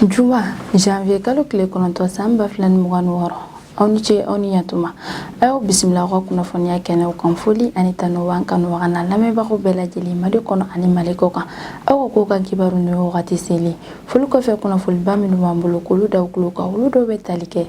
Juma, janvier kalo tile 9, san 2026. Aw ni ce, aw ni yantuma. A y'aw bisimila aw ka kunnafoniya kɛnɛw kan. Foli ani tanu b'an kanubaga n'a lamɛnbagaw bɛɛ lajɛlen, Mali kɔnɔ ani Mali kɔ kan. Aw ka ko ka kibaru n'o ye wagati selen. Foli kɔfɛ, kunnafoniba minnu b'an bolo k'olu da tulo kan, olu dɔw bɛ tali kɛ: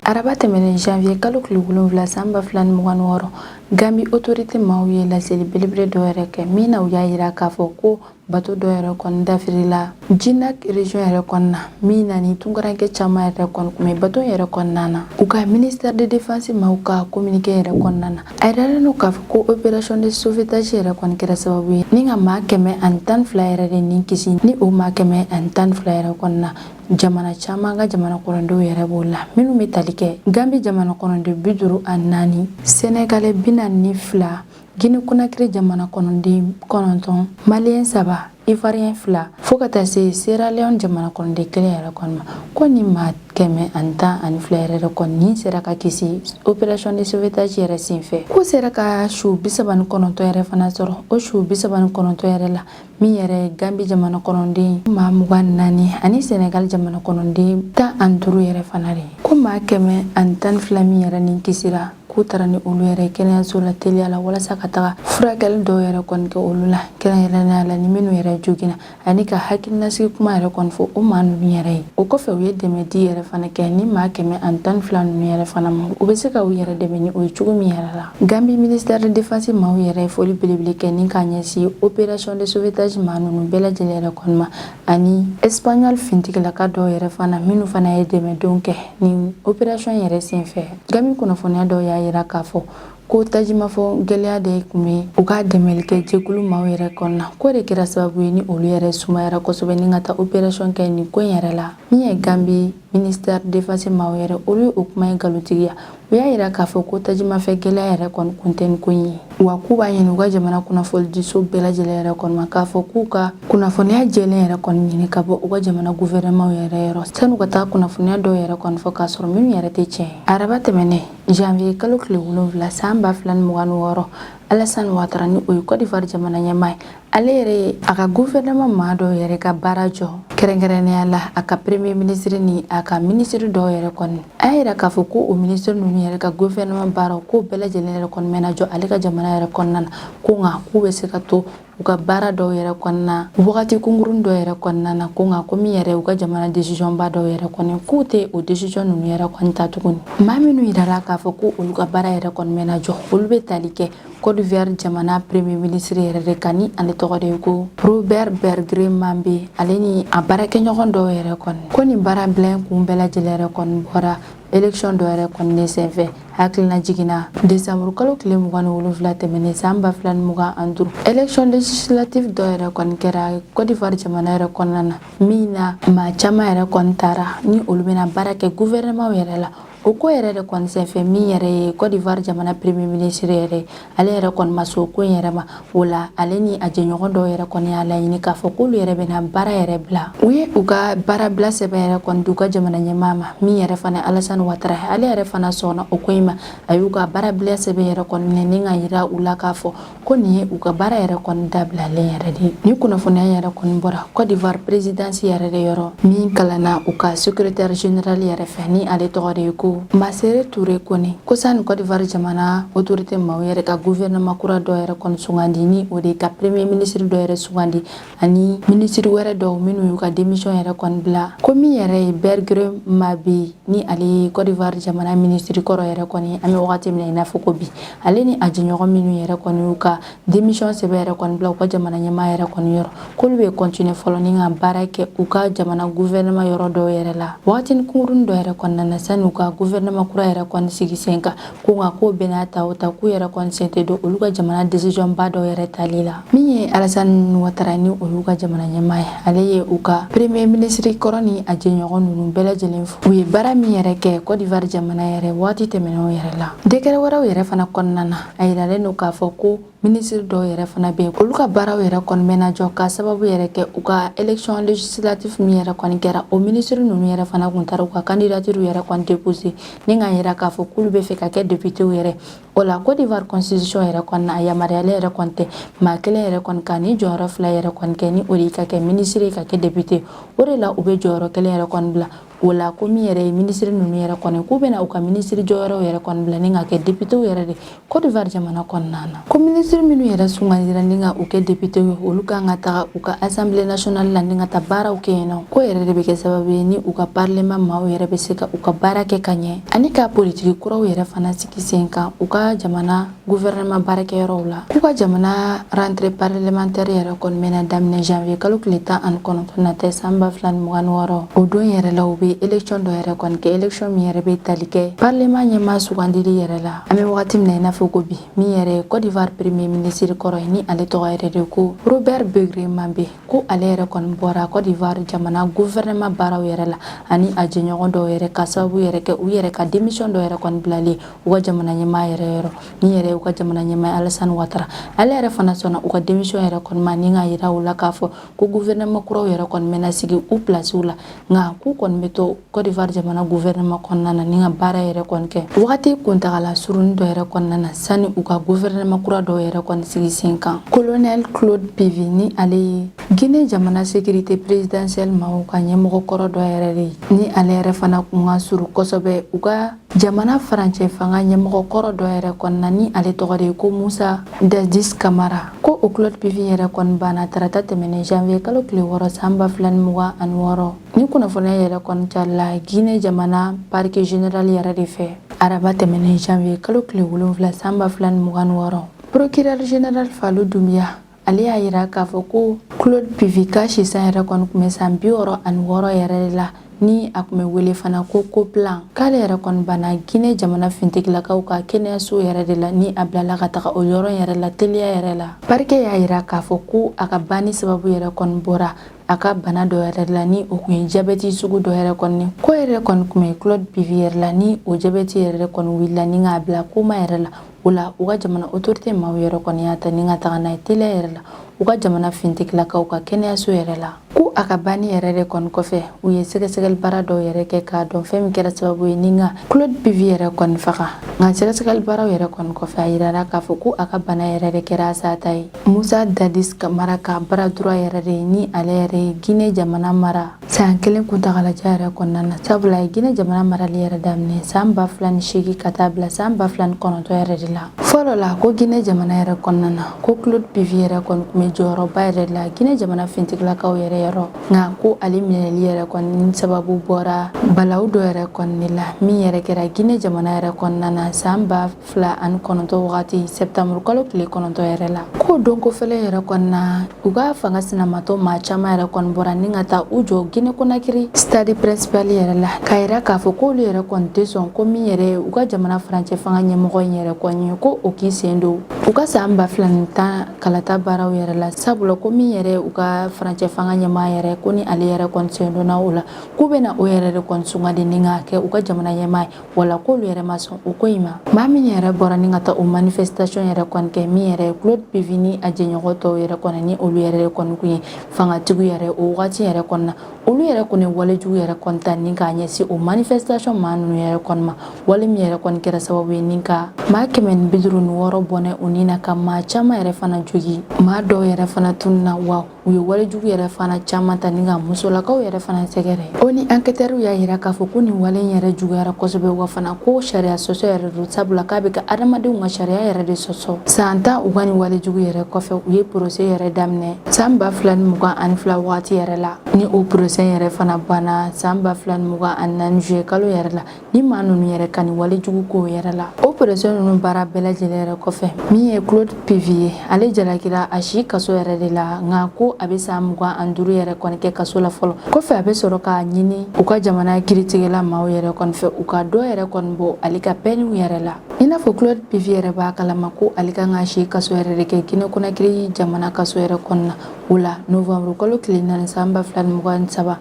araba tɛmɛnen, janvier kalo tile 7, san 2026, Gambi autorité maaw ye laseli belebele dɔ yɛrɛ kɛ, min na u y'a yira k'a fɔ ko bato dɔ yɛrɛ kɔni dafirila Jinack région yɛrɛ kɔnɔna, min na ni tunkarankɛ caman yɛrɛ kɔni kun bɛ bato yɛrɛ kɔnɔna na. U ka ministère de défense maaw ka communiqué yɛrɛ kɔnɔna na, a yiralen don k'a fɔ ko opération de sauvetage yɛrɛ kɔni kɛra sababu ye ni ka maa 112 yɛrɛ de ni kisi. Ni o maa 112 yɛrɛ kɔnɔna, jamana caman ka jamana kɔnɔdenw yɛrɛ b'o la, minnu bɛ tali kɛ Gambi jamana kɔnɔden 54, Sénégalais 42, Guinée Conakry jamana kɔnɔden 9, Malien saba, Ivoirien fila, fo ka taa se Sierra Leone jamana kɔnɔden kelen yɛrɛ kɔni ma. Ko ni maa 112 yɛrɛ de kɔni nin sera ka kisi opération de sauvetage yɛrɛ senfɛ. K'u sera ka su 39 yɛrɛ fana sɔrɔ. O su 39 yɛrɛ la, min yɛrɛ ye Gambi jamana kɔnɔden maa 24 ani Senegal jamana kɔnɔden 15 yɛrɛ fana de. Ko maa 112 min yɛrɛ ni kisira, k'u taara ni olu yɛrɛ kɛnɛyaso la teliya la, walasa ka taga furakɛli dɔw yɛrɛ kɔni kɛ olu la, kɛrɛnkɛrɛnnenya la ni minnu yɛrɛ joginna, ani ka hakilinasigi kuma yɛrɛ kɔni fɔ o maa ninnu yɛrɛ ye. O kɔfɛ, u ye dɛmɛ di yɛrɛ fana kɛ ni maa 112 ninnu yɛrɛ fana ma, u bɛ se ka u yɛrɛ dɛmɛ ni o ye cogo min yɛrɛ la. Gambi ministère de défense maaw yɛrɛ ye foli belebele kɛ ni k'a ɲɛsin opération de sauvetage maa ninnu bɛɛ lajɛlen yɛrɛ kɔni ma, ani Espagnol fintigilaka dɔw yɛrɛ fana, minnu fana ye dɛmɛdon kɛ ni opération yɛrɛ senfɛ. Gambi kunnafoniya dɔw y'a yira k'a fɔ ko tajimafɔ gɛlɛya de tun bɛ u ka dɛmɛlikɛ jɛkulu maaw yɛrɛ kɔnɔna, k'o de kɛra sababu ye ni olu yɛrɛ sumayara kosɛbɛ ni ka taa opération kɛ nin ko in yɛrɛ la. Min ye Gambi ministère défense maaw yɛrɛ, olu ye o kuma ye nkalontigiya. U y'a yira k'a fɔ ko tajimafɛ gɛlɛya yɛrɛ kɔni kun tɛ nin ko in ye, wa k'u b'a ɲini u ka jamana kunnafonidiso bɛɛ lajɛlen yɛrɛ kɔni ma k'a fɔ k'u ka kunnafoniya jɛlen yɛrɛ kɔni ɲini ka bɔ u ka jamana gouvernement yɛrɛ yɔrɔ, san'u ka taa kunnafoniya dɔw yɛrɛ kɔni fɔ k'a sɔrɔ minnu yɛrɛ tɛ tiɲɛ. Araba tɛmɛnen, janvier kalo tile 7, san 2026, Alassane Ouattara, ni o ye Côte d'Ivoire jamana ɲɛmaa ye, ale yɛrɛ ye a ka gouvernement maa dɔw yɛrɛ ka baara jɔ, kɛrɛnkɛrɛnnenya la a ka premier ministre ni a ka ministre dɔw yɛrɛ kɔni. A y'a yira k'a fɔ ko o ministre ninnu yɛrɛ ka gouvernement baaraw, k'o bɛɛ lajɛlen yɛrɛ kɔni mɛna jɔ ale ka jamana yɛrɛ kɔnɔna na, ko nka k'u bɛ se ka to u ka baara dɔw yɛrɛ kɔnɔna wagati kunkurun dɔw yɛrɛ kɔnɔna na, ko nka ko min yɛrɛ u ka jamana décision ba dɔw yɛrɛ kɔni, k'u tɛ o décision ninnu yɛrɛ kɔni ta tuguni. Maa minnu yirala k'a fɔ ko olu ka baara yɛrɛ kɔni mɛna jɔ, olu bɛ tali kɛ Côte d'Ivoire jamana premier ministre yɛrɛ de kan, ni ale tɔgɔ de ye ko Robert Beugré Mambé, ale ni a baarakɛɲɔgɔn dɔw yɛrɛ kɔni. Ko nin baara bila in kun bɛɛ lajɛlen yɛrɛ kɔni bɔra élection dɔ yɛrɛ kɔni de senfɛ. Hakilina jiginna, décembre kalo tile 27 tɛmɛnen, san 2025, élection législative dɔ yɛrɛ kɔni kɛra Côte d'Ivoire jamana yɛrɛ kɔnɔna na, min na maa caman yɛrɛ kɔni taara ni olu bɛna baara kɛ gouvernement yɛrɛ la. O ko yɛrɛ de kɔni senfɛ, min yɛrɛ ye Côte d'Ivoire jamana premier ministre yɛrɛ, ale yɛrɛ kɔni ma sɔn o ko in yɛrɛ ma. O la, ale ni a jɛɲɔgɔn dɔw yɛrɛ kɔni y'a laɲini k'a fɔ k'olu yɛrɛ bɛna baara yɛrɛ bila. U ye u ka baara bila sɛbɛn yɛrɛ kɔni di u ka jamana ɲɛmaa ma, min yɛrɛ fana Alassane Ouattara. Ale yɛrɛ fana sɔnna o ko in ma. A y'u ka baara bila sɛbɛn yɛrɛ kɔni minɛ ni ka yira u la k'a fɔ ko nin ye u ka baara yɛrɛ kɔni dabilalen yɛrɛ de. Ni kunnafoniya yɛrɛ kɔni bɔra Côte d'Ivoire présidence yɛrɛ de yɔrɔ, min kalanna u ka secrétaire général yɛrɛ fɛ, ni ale tɔgɔ de ye ko Masséré Touré Kone, ko sani Côte d'Ivoire jamana autorité maaw yɛrɛ ka gouvernement kura dɔ yɛrɛ kɔni sugandi, ni o de ka premier ministre dɔ yɛrɛ sugandi ani ministre wɛrɛ dɔw minnu y'u ka démission yɛrɛ kɔni bila, ko min yɛrɛ ye Beugré Mambé, ni ale ye Côte d'Ivoire jamana ministre kɔrɔ yɛrɛ kɔni an bɛ wagati min na i n'a fɔ ko bi, ale ni a jɛɲɔgɔn minnu yɛrɛ kɔni y'u ka démission sɛbɛn yɛrɛ kɔni bila u ka jamana ɲɛmaa yɛrɛ kɔni yɔrɔ, k'olu bɛ continuer fɔlɔ ni ka baara kɛ u ka jamana gouvernement yɔrɔ dɔw yɛrɛ la wagatinin kunkurunin dɔ yɛrɛ kɔnɔna na, sani u ka gouvernement kura yɛrɛ kɔni sigi sen kan. Ko nka k'o bɛɛ n'a ta o ta, k'u yɛrɛ kɔni sen tɛ don olu ka jamana décision ba dɔw yɛrɛ tali la. Min ye Alassane Ouattara, ni o y'u ka jamana ɲɛmaa ye, ale ye u ka premier ministre kɔrɔ ni a jɛɲɔgɔn ninnu bɛɛ lajɛlen fo, u ye baara min yɛrɛ kɛ Côte d'Ivoire jamana yɛrɛ waati tɛmɛnenw yɛrɛ la. Décret wɛrɛw yɛrɛ fana kɔnɔna na, a yiralen don k'a fɔ ko Minisiri dɔw yɛrɛ fana bɛ yen, olu ka baaraw yɛrɛ kɔni bɛna jɔ ka sababu yɛrɛ kɛ u ka élection législative min yɛrɛ kɔni kɛra. O minisiri ninnu yɛrɛ fana kun taara u ka candidature yɛrɛ kɔni déposer ni k'a yira k'a fɔ k'olu bɛ fɛ ka kɛ député yɛrɛ. O la, Côte d'Ivoire constitution yɛrɛ kɔni, a yamaruyalen yɛrɛ kɔni tɛ maa kelen yɛrɛ kɔni ka ni jɔyɔrɔ fila yɛrɛ kɔni kɛ, ni o de ka kɛ minisiri, ka kɛ député. O de la, u bɛ jɔyɔrɔ kelen yɛrɛ kɔni bila. O la, ko min yɛrɛ ye minisiri ninnu yɛrɛ kɔni, k'u bɛna u ka minisiri jɔyɔrɔw yɛrɛ kɔni bila ni ka kɛ députéw yɛrɛ de Côte d'Ivoire jamana kɔnɔna na. Ko minisiri minnu yɛrɛ sugandira ni ka u kɛ député ye, olu kan ka taga u ka assemblée nationale la ni ka taa baaraw kɛ yen nɔ. Ko yɛrɛ de bɛ kɛ sababu ye ni u ka parlement maaw yɛrɛ bɛ se ka u ka baara kɛ ka ɲɛ, ani ka politiki kuraw yɛrɛ fana sigi sen kan u ka jamana gouvernement baarakɛyɔrɔw la. K'u ka jamana rentrée parlementaire yɛrɛ kɔni bɛna daminɛ janvier kalo tile 19 nata san 2026. O don yɛrɛ la, u bɛ élection dɔ yɛrɛ kɔni kɛ, élection min yɛrɛ bɛ tali kɛ parlement ɲɛmaa sugandili yɛrɛ la. An bɛ wagati min na i n'a fɔ ko bi, min yɛrɛ ye Côte d'Ivoire premier ministre kɔrɔ ye, ni ale tɔgɔ yɛrɛ de ko Robert Begré Mambe, ko ale yɛrɛ kɔni bɔra Côte d'Ivoire jamana gouvernement baaraw yɛrɛ la, ani a jɛɲɔgɔn dɔw yɛrɛ, ka sababu yɛrɛ kɛ u yɛrɛ ka démission dɔ yɛrɛ kɔni bilalen u ka jamana ɲɛmaa yɛrɛ yɔrɔ, ni yɛrɛ u ka jamana ɲɛmaa Alassane Ouattara. Ale yɛrɛ fana sɔnna u ka démission yɛrɛ kɔni ma, ni k'a yira u la k'a fɔ ko gouvernement kuraw yɛrɛ kɔni bɛna sigi u place la, nka k'u kɔni bɛ to Côte d'Ivoire jamana gouvernement kɔnɔna na ni ka baara yɛrɛ kɔni kɛ wagati kuntagala surunni dɔ yɛrɛ kɔnɔna na, sani u ka gouvernement kura dɔw yɛrɛ kɔni sigi sen kan. Colonel Claude Pivi, ni ale ye Guinée jamana sécurité présidentielle maaw ka ɲɛmɔgɔ kɔrɔ dɔ yɛrɛ de ye, ni ale yɛrɛ fana kun ka surun kosɛbɛ u ka jamana farancɛ fanga ɲɛmɔgɔ kɔrɔ dɔ yɛrɛ kɔnɔna, ni ale tɔgɔ de ye ko Musa Dadis Kamara, ko o Claude Pivi yɛrɛ kɔni banna tarata tɛmɛnen janvier kalo tile 6 san 2026. Ni kunnafoniya yɛrɛ kɔni carila Guinée jamana parquet général yɛrɛ de fɛ araba tɛmɛnen janvier kalo tile 7 san 2026. Procureur général Fallou Doumbia, ale y'a yira k'a fɔ ko Claude Pivi ka sisan yɛrɛ kɔni tun bɛ san 66 yɛrɛ de la, ni a tun bɛ wele fana ko Koplan, k'ale yɛrɛ kɔni banna Guinée jamana fintigilakaw ka kɛnɛyaso yɛrɛ de la, ni a bilala ka taga o yɔrɔ yɛrɛ la teliya yɛrɛ la. Parquet y'a yira k'a fɔ ko a ka banni sababu yɛrɛ kɔni bɔra a ka bana dɔ yɛrɛ la, ni o kun ye jabɛti sugu dɔ yɛrɛ kɔni. Ko yɛrɛ kɔni tun bɛ Claude Pivi yɛrɛ la, ni o jabɛti yɛrɛ kɔni wulila ni k'a bila coma yɛrɛ la. O la, u ka jamana autorité maaw yɛrɛ kɔni y'a ta ni ka taga n'a ye teliya yɛrɛ la u ka jamana fintigilakaw ka kɛnɛyaso yɛrɛ la. Ko a ka banni yɛrɛ de kɔni kɔfɛ, u ye sɛgɛsɛgɛli baara dɔw yɛrɛ kɛ k'a dɔn fɛn min kɛra sababu ye ni ka Claude Pivi yɛrɛ kɔni faga. Nka sɛgɛsɛgɛli baaraw yɛrɛ kɔni kɔfɛ, a yirara k'a fɔ ko a ka bana yɛrɛ de kɛra a sata ye. Musa Dadis Kamara ka bras droit yɛrɛ de ye, ni ale yɛrɛ ye Guinée jamana mara san kelen kuntagalajan yɛrɛ kɔnɔna na, sabula a ye Guinée jamana marali yɛrɛ daminɛ san 2008 ka taa bila san 2009 yɛrɛ de la. Fɔlɔ la, ko Guinée jamana yɛrɛ kɔnɔna na, ko Claude Pivi yɛrɛ kɔni tun bɛ jɔyɔrɔba yɛrɛ la Guinée jamana fintigilakaw yɛrɛ yɔrɔ. Nka ko ale minɛli yɛrɛ kɔni sababu bɔra balawu dɔ yɛrɛ kɔni de la, min yɛrɛ kɛra Guinée jamana yɛrɛ kɔnɔna na san 2009 wagati septembre kalo tile 9 yɛrɛ la. Ko don kofɛlɛ yɛrɛ kɔnɔna, u ka fanga sinamatɔ maa caman yɛrɛ kɔni bɔra ni ka taa u jɔ Guinée Conakry stade principal yɛrɛ la, k'a yira k'a fɔ k'olu yɛrɛ kɔni tɛ sɔn ko min yɛrɛ ye u ka jamana furancɛ fanga ɲɛmɔgɔ in yɛrɛ kɔni ye, ko o k'i sen don u ka san 2010 kalata baaraw yɛrɛ la, sabula ko min yɛrɛ u ka furancɛ fanga ɲɛmaa yɛrɛ, ko ni ale yɛrɛ kɔni sen donna o la, k'u bɛna o yɛrɛ de kɔni sugandi ni k'a kɛ u ka jamana ɲɛmaa ye. Wala k'olu yɛrɛ ma sɔn o ko in ma. Maa min yɛrɛ bɔra ni ka taa o manifestation yɛrɛ kɔni kɛ, min yɛrɛ ye Claude Pivi ni a jɛɲɔgɔn tɔw yɛrɛ kɔni, ni olu yɛrɛ de kɔni kun ye fangatigiw yɛrɛ o wagati yɛrɛ kɔni na, olu yɛrɛ kɔni walejugu yɛrɛ kɔni ta ni k'a ɲɛsin o manifestation maa ninnu yɛrɛ kɔni ma, wale min yɛrɛ kɔni kɛra sababu ye ni ka maa 156 bɔnɛ u ni na, ka maa caman yɛrɛ fana jogi, maa dɔw yɛrɛ fana tununna, wa u ye walejugu yɛrɛ fana caman ta ni ka musolakaw yɛrɛ fana sɛgɛrɛ. O ni enquêteurs y'a yira k'a fɔ ko nin wale in yɛrɛ juguyara kosɛbɛ, wa fana ko sariya sɔsɔ yɛrɛ don, sabula k'a bɛ ka adamadenw ka sariya yɛrɛ de sɔsɔ. San 10 u ka nin walejugu yɛrɛ kɔfɛ, u ye procès yɛrɛ daminɛ san 2022 wagati yɛrɛ la, ni o procès yɛrɛ fana banna san 2024 juillet kalo yɛrɛ la, ni maa ninnu yɛrɛ ka nin walejugu kow yɛrɛ la. O procès ninnu baara bɛɛ lajɛlen yɛrɛ kɔfɛ, min ye Claude Pivi ye, ale jalakira a si kaso yɛrɛ de la, nka ko a bɛ san 25 yɛrɛ kɔni kɛ kaso la fɔlɔ. Kɔfɛ, a bɛ sɔrɔ k'a ɲini u ka jamana kiritigɛla maaw yɛrɛ kɔni fɛ, u ka dɔ yɛrɛ kɔni bɔ ale ka pɛniw yɛrɛ la. I n'a fɔ Claude Pivi yɛrɛ b'a kalama ko ale kan ka si kaso yɛrɛ de kɛ Guinée Conakry jamana kaso yɛrɛ kɔnɔna. O la, novembre kalo tile 4 san 2023.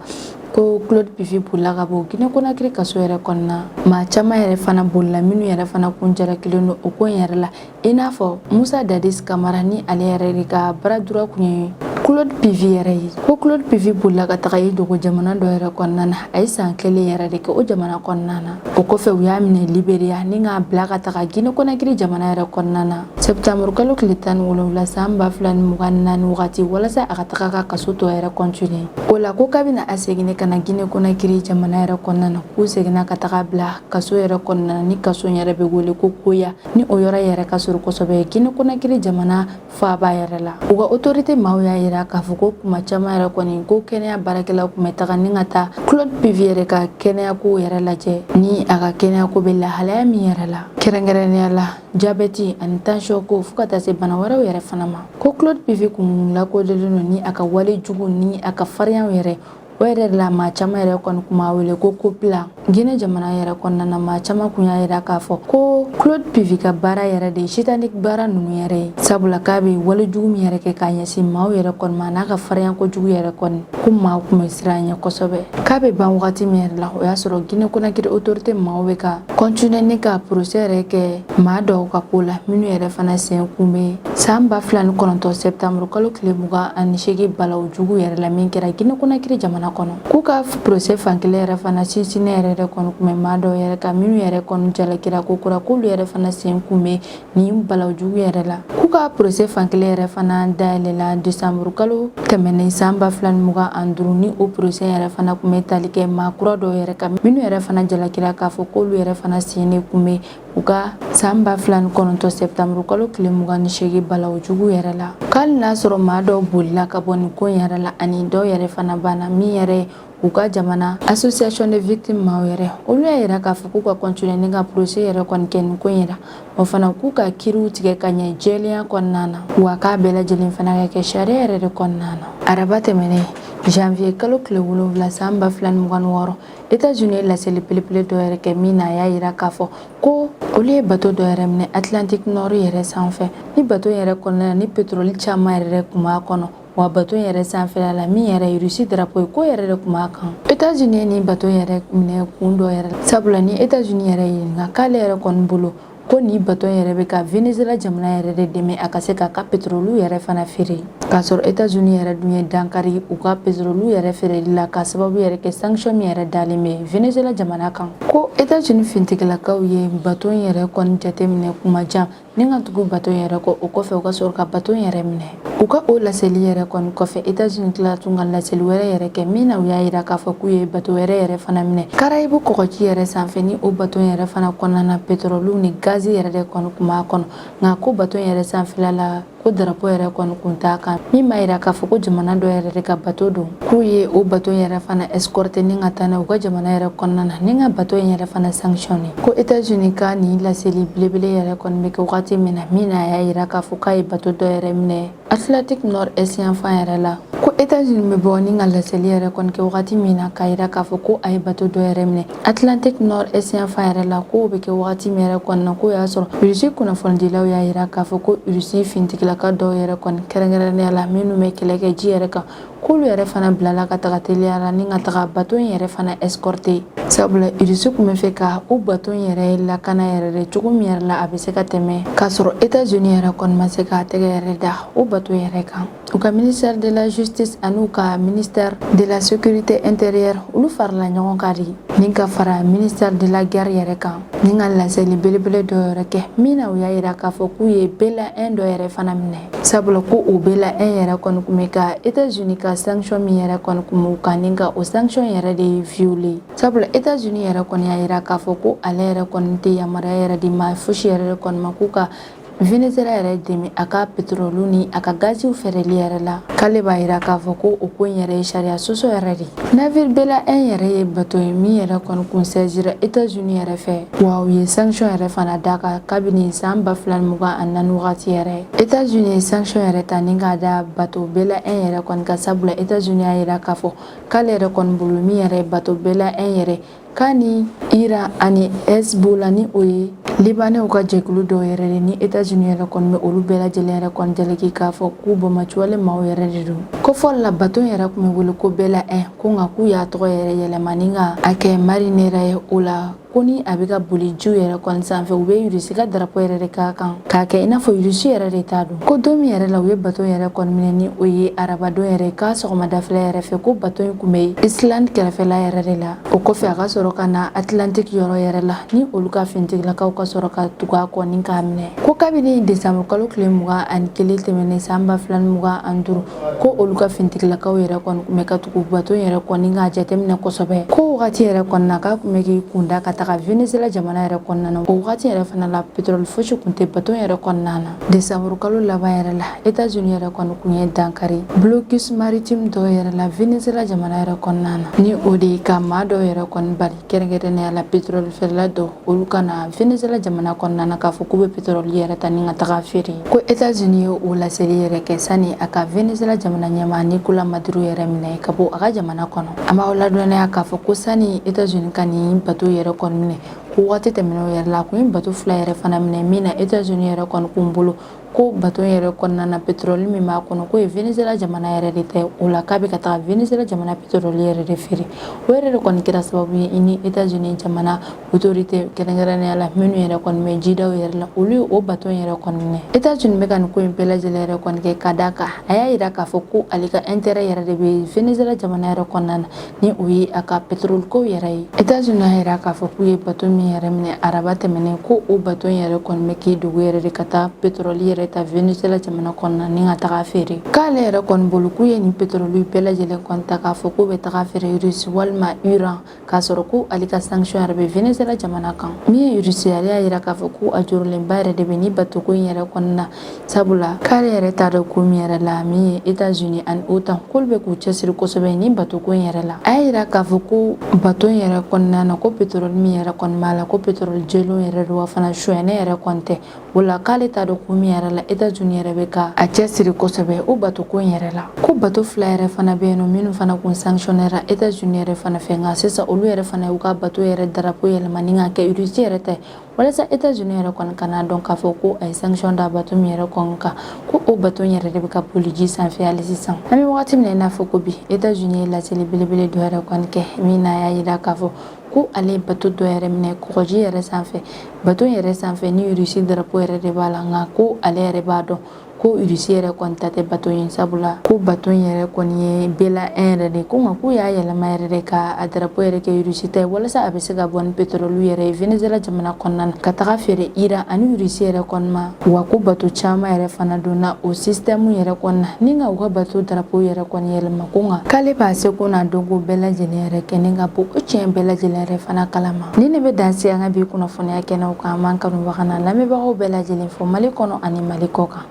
Ko Claude Pivi bolila ka bɔ Guinée Conakry kaso yɛrɛ kɔnɔna. Maa caman yɛrɛ fana bolila minnu yɛrɛ fana kun jalakilen don o ko in yɛrɛ la, i n'a fɔ Musa Dadis Kamara, ni ale yɛrɛ de ka bras droit kun ye Claude Pivi yɛrɛ ye. Ko Claude Pivi bolila ka taga i dogo jamana dɔ yɛrɛ kɔnɔna na. A ye san 1 yɛrɛ de kɛ o jamana kɔnɔna na. O kɔfɛ, u y'a minɛ Liberia ni k'a bila ka taga Guinée Conakry jamana yɛrɛ kɔnɔna na septembre kalo tile 17 san 2024 wagati, walasa a ka taga ka kaso tɔ yɛrɛ continuer. O la, ko kabini a seginna ka na Guinée Conakry jamana yɛrɛ kɔnɔna na, k'u seginna ka taga bila kaso yɛrɛ kɔnɔna na, ni kaso yɛrɛ bɛ wele ko Koya, ni o yɔrɔ yɛrɛ ka surun kosɛbɛ Guinée Conakry jamana faaba yɛrɛ la. U ka autorité maaw y'a yira k'a fɔ ko kuma caman yɛrɛ kɔni, ko kɛnɛya baarakɛlaw tun bɛ taga ni ka taa Claude Pivi yɛrɛ ka kɛnɛyako yɛrɛ lajɛ, ni a ka kɛnɛyako bɛ lahalaya min yɛrɛ la, kɛrɛnkɛrɛnnenya la jabɛti ani tension ko, fo ka taa se bana wɛrɛw yɛrɛ fana ma. Ko Claude Pivi kun lakodɔnlen don ni a ka wale jugu ni a ka farinyaw yɛrɛ. O yɛrɛ de la, maa caman yɛrɛ kɔni kun b'a wele ko Kopila. Guinée jamana yɛrɛ kɔnɔna na, maa caman kun y'a yira k'a fɔ ko Claude Pivi ka baara yɛrɛ de ye satanique baara ninnu yɛrɛ ye, sabula k'a bɛ wale jugu min yɛrɛ kɛ k'a ɲɛsin maaw yɛrɛ kɔni ma, n'a ka farinya kojugu yɛrɛ kɔni, ko maaw kun bɛ siran ɲɛ kosɛbɛ. K'a bɛ ban wagati min yɛrɛ la, o y'a sɔrɔ Guinée Conakry autorité maaw bɛ ka continuer ni ka procès yɛrɛ kɛ maa dɔw ka ko la, minnu yɛrɛ fana sen kun bɛ san 2009 septembre kalo tile 28 balawu jugu yɛrɛ la min kɛra Guinée Conakry jamana kɔnɔ. K'u ka procès fankelen yɛrɛ fana sinsinnen yɛrɛ de kɔni kun bɛ maa dɔw yɛrɛ kan, minnu yɛrɛ kɔni jalakira ko kura k'olu yɛrɛ fana sen kun bɛ nin balawu jugu yɛrɛ la. K'u ka procès fankelen yɛrɛ fana dayɛlɛla décembre kalo tɛmɛnen san 2025, ni o procès yɛrɛ fana kun bɛ tali kɛ maa kura dɔw yɛrɛ kan, minnu yɛrɛ fana jalakira k'a fɔ k'olu yɛrɛ fana sen de kun bɛ u ka san 2009 septembre kalo tile 28 balawu jugu yɛrɛ la. K'hali n'a sɔrɔ maa dɔw bolila ka bɔ nin ko in yɛrɛ la, ani dɔw yɛrɛ fana banna, min yɛrɛ u ka jamana association de victimes maaw yɛrɛ, olu y'a yira k'a fɔ k'u ka continuer ni ka procès yɛrɛ kɔni kɛ nin ko in yɛrɛ. O fana, k'u ka kiiriw tigɛ ka ɲɛ jɛlenya kɔnɔna na, wa k'a bɛɛ lajɛlen fana ka kɛ sariya yɛrɛ de kɔnɔna na. Araba tɛmɛnen, janvier kalo tile 7 san 2026, États-Unis ye laseli belebele dɔ yɛrɛ kɛ, min na a y'a yira k'a fɔ ko olu ye bato dɔ yɛrɛ minɛ Atlantique Nord yɛrɛ sanfɛ, ni bato yɛrɛ kɔnɔna na, ni pétrole caman yɛrɛ kun b'a kɔnɔ. Wa bato yɛrɛ sanfɛla la, min yɛrɛ ye Russie drapeau ye, ko yɛrɛ de kun b'a kan. États-Unis ye nin bato yɛrɛ minɛ kun dɔ yɛrɛ la, sabula ni États-Unis yɛrɛ ɲininka k'ale yɛrɛ kɔni bolo ko nin bato yɛrɛ bɛ ka Venezuela jamana yɛrɛ de dɛmɛ a ka se k'a ka pétrole yɛrɛ fana feere, k'a sɔrɔ États-Unis yɛrɛ dun ye dankari u ka pétrole yɛrɛ feereli la, k'a sababu yɛrɛ kɛ sanction min yɛrɛ dalen bɛ Venezuela jamana kan. Ko États-Unis finitigilakaw ye bato yɛrɛ kɔni jateminɛ kuma jan ni ka tugu bato yɛrɛ kɔ. O kɔfɛ, u ka sɔrɔ ka bato yɛrɛ minɛ. U ka o laseli yɛrɛ kɔni kɔfɛ, États-Unis tila tun ka laseli wɛrɛ yɛrɛ kɛ, min na u y'a yira k'a fɔ k'u ye bato wɛrɛ yɛrɛ fana minɛ Karayibu kɔgɔji yɛrɛ sanfɛ, ni o bato yɛrɛ fana kɔnɔna na, pétrole ni gazi yɛrɛ de kɔni kun b'a kɔnɔ. Nka ko bato yɛrɛ sanfɛla la, ko drapeau yɛrɛ kɔni kun t'a kan, min b'a yira k'a fɔ ko jamana dɔ yɛrɛ de ka bato don. K'u ye o bato yɛrɛ fana escorter ni ka taa n'a u ka jamana yɛrɛ kɔnɔna na, ni ka bato yɛrɛ fana sanctionner. Ko États-Unis ka nin laseli belebele yɛrɛ kɔni bɛ kɛ wagati min na, min na a y'a yira k'a fɔ k'a ye bato dɔ yɛrɛ minɛ Atlantique Nord Est yanfan yɛrɛ la, ko États-Unis bɛ bɔ ni ka laseli yɛrɛ kɔni kɛ wagati min na k'a yira k'a fɔ ko a ye bato dɔ yɛrɛ minɛ Atlantique Nord Est yanfan yɛrɛ la, k'o bɛ kɛ wagati min yɛrɛ kɔni na, k'o y'a sɔrɔ Russie kunnafonidilaw y'a yira k'a fɔ ko Russie finitigilaka dɔw yɛrɛ kɔni, kɛrɛnkɛrɛnnenya la minnu bɛ kɛlɛ kɛ ji yɛrɛ kan, k'olu yɛrɛ fana bilala ka taga teliya la ni ka taga bato in yɛrɛ fana escorter, sabula Russie tun bɛ fɛ ka o bato in yɛrɛ lakana yɛrɛ de cogo min yɛrɛ la a bɛ se ka tɛmɛ, k'a sɔrɔ États-Unis yɛrɛ kɔni ma se k'a tɛgɛ yɛrɛ da o bato yɛrɛ kan. U ka ministère de la justice ani u ka ministère de la sécurité intérieure, olu farala ɲɔgɔn kan de ni ka fara ministère de la guerre yɛrɛ kan, ni ka laseli belebele dɔ yɛrɛ kɛ, min na u y'a yira k'a fɔ k'u ye Bella 1 dɔ yɛrɛ fana minɛ, sabula ko o Bella 1 yɛrɛ kɔni kun bɛ ka États-Unis ka sanction min yɛrɛ kɔni kun b'u kan, ni ka o sanction yɛrɛ de violer, sabula États-Unis yɛrɛ kɔni y'a yira k'a fɔ ko ale yɛrɛ kɔni tɛ yamaruya yɛrɛ di maa fosi yɛrɛ kɔni ma k'u ka Venezuela yɛrɛ dɛmɛ a ka pétrole ni a ka gaziw feereli yɛrɛ la. K'ale b'a yira k'a fɔ ko o ko in yɛrɛ ye sariya sɔsɔ yɛrɛ de. Navire Bella 1 yɛrɛ ye bato ye min yɛrɛ kɔni kun saisira États-Unis yɛrɛ fɛ, wa u ye sanction yɛrɛ fana d'a kan kabini san 2024 wagati yɛrɛ. États-Unis ye sanction yɛrɛ ta ni k'a da bato Bella 1 yɛrɛ kɔni kan, sabula États-Unis y'a yira k'a fɔ k'ale yɛrɛ kɔni bolo, min yɛrɛ ye bato Bella 1 yɛrɛ k'a ni Iran ani Hezbollah, ni o ye Libanɛw ka jɛkulu dɔw yɛrɛ de ni États-Unis yɛrɛ kɔni bɛ olu bɛɛ lajɛlen yɛrɛ kɔni jalaki k'a fɔ k'u banbaanciwale maaw yɛrɛ de don. Ko fɔlɔ la, bato yɛrɛ tun bɛ wele ko Bella 1, ko nka k'u y'a tɔgɔ yɛrɛ yɛlɛma ni ka a kɛ Marinera ye. O la, ko ni a bɛ ka boli jiw yɛrɛ kɔni sanfɛ, u bɛ Irisi ka darapo yɛrɛ de k'a kan k'a kɛ i n'a fɔ Irisi yɛrɛ de ta don. Ko don min yɛrɛ la u ye bato yɛrɛ kɔni minɛ, ni o ye arabadon yɛrɛ k'a sɔgɔmadafɛla yɛrɛ fɛ, ko bato in tun bɛ Islande kɛrɛfɛla yɛrɛ de la. O kɔfɛ, a ka sɔrɔ ka na Atlantique yɔrɔ yɛrɛ la, ni olu ka finitigilakaw ka sɔrɔ ka tugu a kɔ ni k'a minɛ. Ko kabini desanburu kalo tile 21 tɛmɛnen san 2025, ko olu ka finitigilakaw yɛrɛ kɔni tun bɛ ka tugu bato yɛrɛ kɔni k'a jateminɛ kosɛbɛ. Ko wagati yɛrɛ kɔnɔna, k'a tun bɛ k'i kunda ka taga Venezuela jamana yɛrɛ kɔnɔna na. O wagati yɛrɛ fana la, pétrole fosi tun tɛ bato yɛrɛ kɔnɔna na. Desanburu kalo laban yɛrɛ la, États-Unis yɛrɛ kɔni tun ye dankari blocus maritime dɔw yɛrɛ la Venezuela jamana yɛrɛ kɔnɔna na, ni o de ye ka maa dɔw yɛrɛ kɔni bali, kɛrɛnkɛrɛnnenya la pétrole feerela dɔw, olu ka na Venezuela jamana kɔnɔna na k'a fɔ k'u bɛ pétrole yɛrɛ ta ni ka taga feere. Ko États-Unis ye o laseli yɛrɛ kɛ sani a ka Venezuela jamana ɲɛmaa Nicolas Maduro yɛrɛ minɛ ka bɔ a ka jamana kɔnɔ. An b'aw ladɔnniya k'a fɔ ko sani États-Unis ka nin bato yɛrɛ kɔni minɛ, ko waati tɛmɛnenw yɛrɛ la, a kun ye bato fila yɛrɛ fana minɛ min na États-Unis yɛrɛ kɔni kun bolo ko bato yɛrɛ kɔnɔna na, pétrole min b'a kɔnɔ, k'o ye Venezuela jamana yɛrɛ de ta ye. O la, k'a bɛ ka taga Venezuela jamana pétrole yɛrɛ de feere. O yɛrɛ de kɔni kɛra sababu ye i ni États-Unis jamana autorité, kɛrɛnkɛrɛnnenya la minnu yɛrɛ kɔni bɛ jidaw yɛrɛ la, olu ye o bato yɛrɛ kɔni minɛ. États-Unis bɛ ka nin ko in bɛɛ lajɛlen yɛrɛ kɔni kɛ ka d'a kan a y'a yira k'a fɔ ko ale ka intérêt yɛrɛ de bɛ Venezuela jamana yɛrɛ kɔnɔna na, ni o ye a ka pétrole ko yɛrɛ ye. États-Unis y'a yira k'a fɔ k'u ye bato min yɛrɛ minɛ araba tɛmɛnen, ko o bato yɛrɛ kɔni bɛ k'i dogo yɛrɛ de ka taa pétrole yɛrɛ ta Venezuela jamana kɔnɔna ni ka taga feere. K'ale yɛrɛ kɔni bolo, k'u ye nin pétrole bɛɛ lajɛlen kɔni ta k'a fɔ k'u bɛ taga feere Russie walima Iran, k'a sɔrɔ ko ale ka sanction yɛrɛ bɛ Venezuela jamana kan. Min ye Russie, ale y'a yira k'a fɔ ko a jɔrɔlenba yɛrɛ de bɛ ni bato ko in yɛrɛ kɔnɔna, sabula k'ale yɛrɛ t'a dɔn ko min yɛrɛ la min ye États-Unis ani OTAN, k'olu bɛ k'u cɛsiri kosɛbɛ ni bato ko in yɛrɛ la. A y'a yira k'a fɔ ko bato in yɛrɛ kɔnɔna na, ko pétrole min yɛrɛ kɔni b'a la, ko pétrole jɛlen yɛrɛ don, wa fana sonyɛnɛ yɛrɛ kɔni tɛ. O la, k'ale t'a dɔn ko min yɛrɛ la États-Unis yɛrɛ bɛ ka a cɛsiri kosɛbɛ o bato ko in yɛrɛ la. Ko bato fila yɛrɛ fana bɛ yen nɔ minnu fana kun sanctionnera États-Unis yɛrɛ fana fɛ, nka sisan olu yɛrɛ fana y'u ka bato yɛrɛ drapeau yɛlɛma ni ka kɛ Russie yɛrɛ ta ye, walasa États-Unis yɛrɛ kɔni kana dɔn k'a fɔ ko a ye sanction da bato min yɛrɛ kɔni kan, ko o bato yɛrɛ de bɛ ka boli ji sanfɛ hali sisan. An bɛ wagati min na i n'a fɔ ko bi, États-Unis ye laseli belebele dɔ yɛrɛ kɔni kɛ min na y'a yira k'a fɔ ko ale ye bato dɔ yɛrɛ minɛ kɔgɔji yɛrɛ sanfɛ, bato yɛrɛ sanfɛ ni Russie drapeau yɛrɛ de b'a la, nka ko ale yɛrɛ b'a dɔn ko Russie yɛrɛ kɔni ta tɛ bato in, sabula ko bato in yɛrɛ kɔni ye Bella 1 yɛrɛ de ko, nka k'u y'a yɛlɛma yɛrɛ de ka a drapeau yɛrɛ kɛ Russie ta ye, walasa a bɛ se ka bɔ ni pétrole yɛrɛ ye Venezuela jamana kɔnɔna na ka taga feere Iran ani Russie yɛrɛ kɔni ma. Wa ko bato caman yɛrɛ fana donna o système yɛrɛ kɔnɔna ni ka u ka bato drapeau yɛrɛ kɔni yɛlɛma. Ko nka k'ale b'a seko n'a dɔnko bɛɛ lajɛlen yɛrɛ kɛ ni ka bɔ o tiɲɛ bɛɛ lajɛlen yɛrɛ fana kalama. Ni ne bɛ dan se an ka bi kunnafoniya kɛnɛw kan. An b'an kanubaga n'a lamɛnbagaw bɛɛ lajɛlen fo Mali kɔnɔ ani Mali kɔ kan.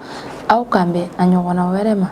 Aw k'an bɛn a ɲɔgɔnna wɛrɛ ma.